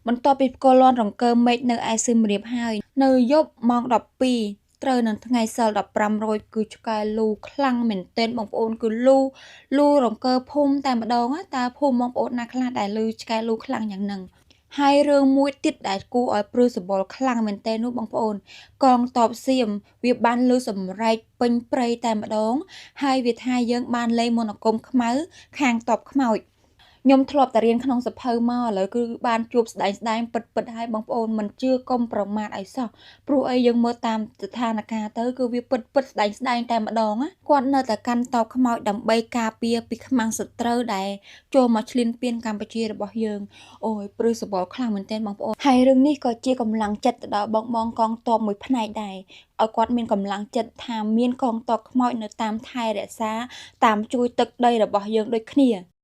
បន្ទាប់ពីផ្គរលាន់រង្គើមេឃនៅឯសៀមរាបហើយនៅយប់ម៉ោង12ត្រូវនឹងថ្ងៃសីល15រោចគឺឆ្កែលូខ្លាំងមែនទែនបងប្អូនគឺលូលូរង្គើភូមិតែម្ដងតើភូមិបងប្អូនណាខ្លះដែលលឺឆ្កែលូខ្លាំងយ៉ាងហ្នឹងហើយរឿងមួយទៀតដែលគួរឲ្យព្រឺសម្បុរខ្លាំងមែនទែននោះបងប្អូនកងតបសៀមវាបានលឺសម្រែកពេញព្រៃតែម្ដងហើយវាថាយើងបានលេងមន្តអាគមខ្មៅខាងតបខ្មោចខ្ញុំធ្លាប់តែរៀនក្នុងសភៅមកឥឡូវគឺបានជួបស្ដែងស្ដែងពិតពិតហើយបងប្អូនមិនជឿកុំប្រមាថអីសោះព្រោះអីយើងមើលតាមស្ថានភាពទៅគឺវាពិតពិតស្ដែងស្ដែងតែម្ដងគាត់នៅតែកាន់តបខ្មោចដើម្បីការពារពីខ្មាំងសត្រូវដែលចូលមកឈ្លានពានកម្ពុជារបស់យើងអូយព្រឺសម្បុរខ្លាំងមែនទែនបងប្អូនហើយរឿងនេះក៏ជាកម្លាំងចិត្តទៅដល់បងបងកងទ័ពមួយផ្នែកដែរឲ្យគាត់មានកម្លាំងចិត្តថាមានកងទ័ពខ្មោចនៅតាមថែរក្សាតាមជួយទឹកដីរបស់យើងដូចគ្នា។